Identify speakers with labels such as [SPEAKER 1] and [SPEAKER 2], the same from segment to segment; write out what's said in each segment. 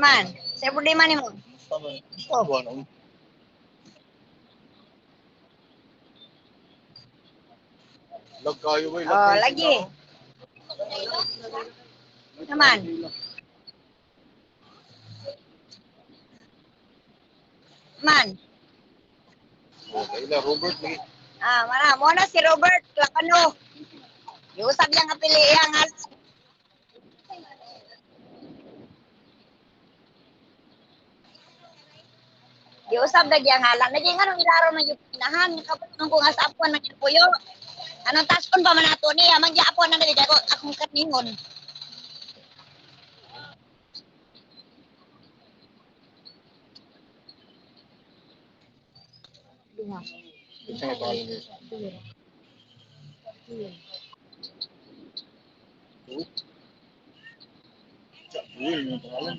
[SPEAKER 1] Man, sa problema nimo.
[SPEAKER 2] Tama. Tama na. Lag kayo, wey. Lag
[SPEAKER 1] Oh,
[SPEAKER 2] kayo.
[SPEAKER 1] lagi. Naman. Man.
[SPEAKER 2] Okay, la Robert lagi.
[SPEAKER 1] Ah, mana mo na si Robert Clapano. Giusab yang apili iyang ngalan. Giusab lagi ang ngalan. Lagi nga nung ilaro man yung pinahan, kabutong ko nga sa apuan ng puyo. Anong taskon pa man ato niya, manggiapon na nabigay ko akong kaningon. Duha.
[SPEAKER 2] Kinsa nga pangalan niya? Yun, yung pangalan.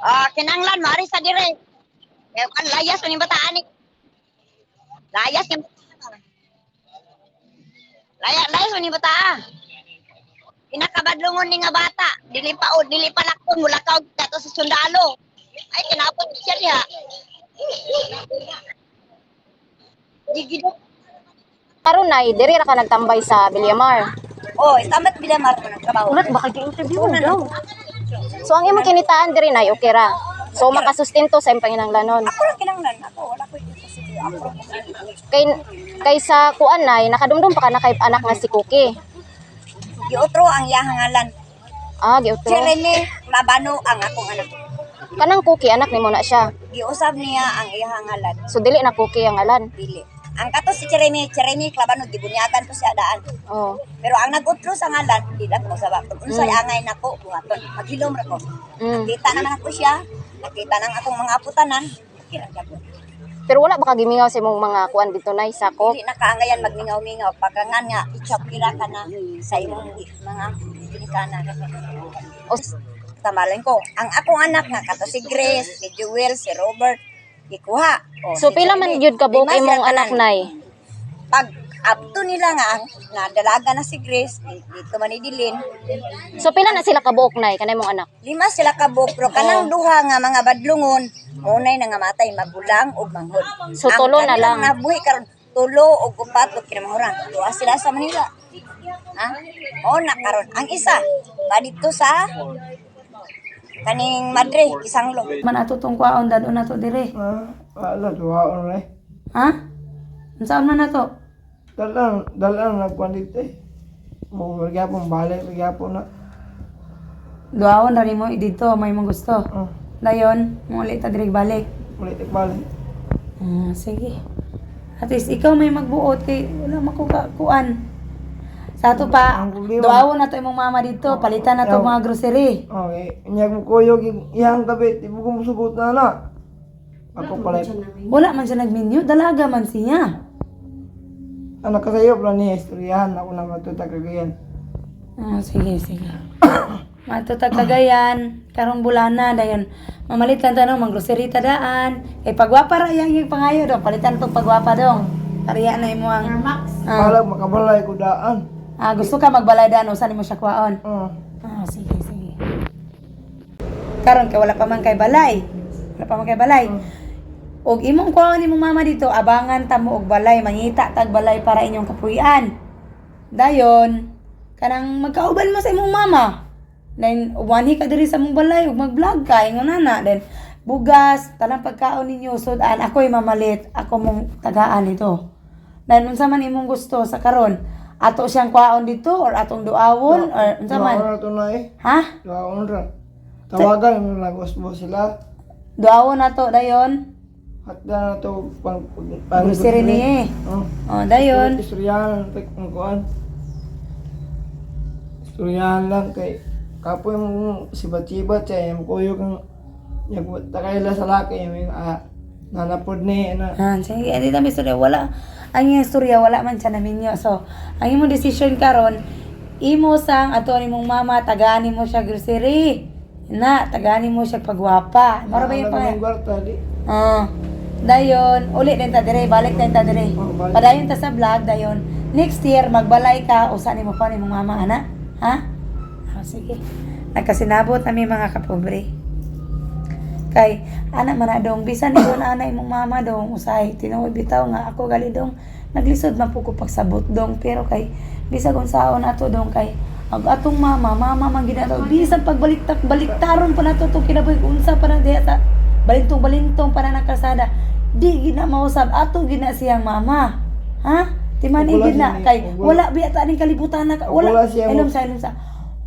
[SPEAKER 1] Ah, kinanglan mari sa dire. Eh, kan layas man yung bataan ni. Layas yung bataan. Layas man yung bataan. Pinakabadlungon ni nga bata, dili pa o dili pa lakon mula ka og kato sa sundalo. Ay kinapon siya diha. Gigido.
[SPEAKER 3] Karon nay, diri ra ka nagtambay sa Bilyamar.
[SPEAKER 1] Oh, tamat bilamar ko ng trabaho.
[SPEAKER 3] Ulat baka gi-interview daw. So ang imong kinitaan diri nay okay ra. So makasustento sa imong panginahanglanon.
[SPEAKER 1] Ako lang kinanglan ako, wala ko ito sa city. Ako lang.
[SPEAKER 3] Kay kay sa kuan nay, nakadumdum pa ka na kay anak nga si Cookie.
[SPEAKER 1] Giotro ang iyang ngalan.
[SPEAKER 3] Ah, giutro.
[SPEAKER 1] Jeremy Labano ang akong anak.
[SPEAKER 3] Kanang Cookie anak nimo na siya.
[SPEAKER 1] Giusab niya ang iyang ngalan.
[SPEAKER 3] So dili na Cookie ang ngalan.
[SPEAKER 1] Dili. Ang kato si Jeremy, Jeremy Clavano, gibunyagan ko siya daan.
[SPEAKER 3] Oh.
[SPEAKER 1] Pero ang nag-utro sa ngalan, di lang ko sa Kung unsay angay nako, buhaton. Maghilom ra ko. Nakita naman ako siya. Nakita nang akong mga aputanan. Okay ra gyapon.
[SPEAKER 3] Pero wala ba ka gimingaw sa imong mga kuan dito nay sa ko?
[SPEAKER 1] Dili na kaangayan magmingaw-mingaw. Pagkangan nga, itsap-ira ka na sa imong mga ginikanan.
[SPEAKER 3] O,
[SPEAKER 1] Tamalan ko. Ang akong anak nga, kato si Grace, si Jewel, si Robert, gikuha. O,
[SPEAKER 3] so
[SPEAKER 1] si
[SPEAKER 3] pila man
[SPEAKER 1] Jeremy.
[SPEAKER 3] gyud ka buok
[SPEAKER 1] Lima sila
[SPEAKER 3] imong anak
[SPEAKER 1] tanan.
[SPEAKER 3] nay?
[SPEAKER 1] Pag up to nila nga ang nadalaga na si Grace dito man ni Dilin.
[SPEAKER 3] So pila na sila kabuok nay kanay imong anak?
[SPEAKER 1] Lima sila kabuok pero kanang duha nga mga badlungon maunay na nga matay magulang ug manghod.
[SPEAKER 3] So, tulo
[SPEAKER 1] Ang
[SPEAKER 3] na lang.
[SPEAKER 1] kanilang nabuhi karon tulo ug upat ug kinamahuran. Duha sila sa Manila. Ha? O na karon ang isa pa dito sa kaning Madre Isanglo.
[SPEAKER 4] Man ato tong kwaon dadon nato dire.
[SPEAKER 5] Ah, wala, duhaon ra eh.
[SPEAKER 4] Ha? Unsaon man nato?
[SPEAKER 5] Dalan, dalan na kuan dito eh. Mo gyapon balik gyapon na.
[SPEAKER 4] Duhaon ra nimo didto may mong gusto.
[SPEAKER 5] Oh,
[SPEAKER 4] Dayon, mo ulit ta dire balik.
[SPEAKER 5] ulit balik.
[SPEAKER 4] Ah, sige. At least ikaw may magbuot kay wala makuka kuan. Sa ato pa,
[SPEAKER 5] Ang problema-
[SPEAKER 4] duawon na to imong mama dito, palitan na to
[SPEAKER 5] Yaw.
[SPEAKER 4] mga grocery.
[SPEAKER 5] Okay, inyag mo kuyog iyang gabi, di mo kumusugot na na. Ako pala,
[SPEAKER 4] Wala man siya nagminyo, dalaga man siya.
[SPEAKER 5] anak ka sa'yo, plan niya, istoryahan, ako na matutag kagayan.
[SPEAKER 4] Ah, sige, sige. Matutag Cagayan, karong bulana dayon. Mamalitan ta no, maggrocery ta daan. Kay pagwapa ra yang yung pangayo dong, palitan tong pagwapa dong. Pariya na imo ang Ah,
[SPEAKER 5] Balag makabalay ko daan.
[SPEAKER 4] ah, gusto ka magbalay daan usa nimo siya kwaon.
[SPEAKER 5] Oh,
[SPEAKER 4] Ah, sige, sige. Karon kay wala pa man kay balay. Wala pa man kay balay. Og imong kuwaon nimong mama dito, abangan ta mo og balay, mangita tag balay para inyong kapuy-an. Dayon, kanang magkauban mo sa imong mama. Then uwanhi ka diri sa imong balay ug mag-vlog ka ingon ana. Then bugas, tanang pagkaon ninyo sud-an ako'y mamalit, ako mong tagaan ito. Then unsa man imong gusto sa karon? Ato siyang kwaon dito or atong duawon or unsa man?
[SPEAKER 5] duhaon ra to na eh.
[SPEAKER 4] Ha?
[SPEAKER 5] Duhaon ra. Tawagan mo lang mo sila.
[SPEAKER 4] Duawon na to dayon.
[SPEAKER 5] Hatda na to pang pang
[SPEAKER 4] Grocery niya eh.
[SPEAKER 5] Oh.
[SPEAKER 4] Oh, dayon.
[SPEAKER 5] Istoryahan lang ang kuan. Istoryahan lang kay kapoy mo sibat-sibat siya yung kuyog ang yung takayla sa laki yung ah, nanapod ni na.
[SPEAKER 4] Ah, sige, hindi na istorya wala. Ang iyang istorya wala man siya naminyo. So, ang imong decision karon, imo sang ato nimong mama tagaan nimo siya grocery. Na, tagaan nimo siya pagwapa. Maro ba yung
[SPEAKER 5] Ano
[SPEAKER 4] pa?
[SPEAKER 5] yung kwarta di?
[SPEAKER 4] Ah. Dayon, uli din ta dire, balik din ta dire.
[SPEAKER 5] Oh, balik.
[SPEAKER 4] Padayon ta sa vlog dayon. Next year magbalay ka usa nimo pa nimong mama ana. Ha? Ah, sige. Nagkasinabot nami, mga kapobre. Kay ana man na, dong, bisan ingon ana imong mama, dong, usahay tinuod bitaw nga ako gali, dong, naglisod man pud ko pagsabot, dong, pero kay bisag unsaon ato, dong, kay ang atong mama, mama man gid ato, bisan pagbaliktak baliktaron pa nato tong kinabuhi, unsa pa na diha sa balintong balintong pa na ng kalsada, di gid na mausab ato gid na siyang mama, ha. Timan
[SPEAKER 5] Wala
[SPEAKER 4] gid na
[SPEAKER 5] siya ni-
[SPEAKER 4] kay
[SPEAKER 5] wala
[SPEAKER 4] wala biya ta ning kalibutan na wala
[SPEAKER 5] Wala siya mo-
[SPEAKER 4] ilom sa ilom sa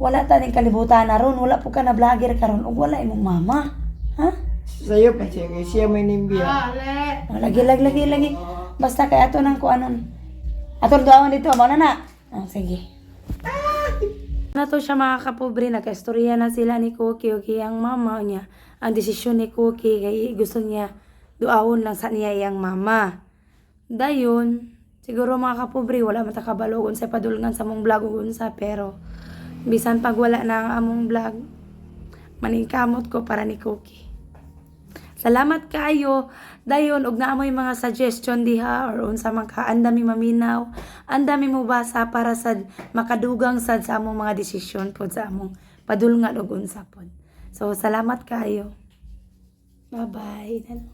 [SPEAKER 4] wala ta ning kalibutan na ron, wala po ka na vlogger karon ug wala imong mama, ha.
[SPEAKER 5] Sayo pa siya kay siya may nimbiya.
[SPEAKER 4] Oh, lagi, lagi, lagi, lagi. Basta kay ato nang kuanon. Ato duawan dito, mao na na. Oh, sige. Na to siya, mga kapobre, nagkaistorya na sila ni Cookie, okay, ang mama niya. Ang desisyon ni Cookie, kay gusto niya, duawon lang sa niya iyang mama. Dayon, siguro, mga kapobre, wala man ta kabalo kung sa padulngan sa mong vlog ug unsa, pero bisan pag wala na ang among vlog, maningkamot ko para ni Cookie. Salamat kaayo. Dayon og naa moy mga suggestion diha or unsa man ka, andami maminaw, andami mo basa para sad makadugang sad sa among mga desisyon pod sa among padulngan og unsa pod. So salamat kaayo. Bye-bye.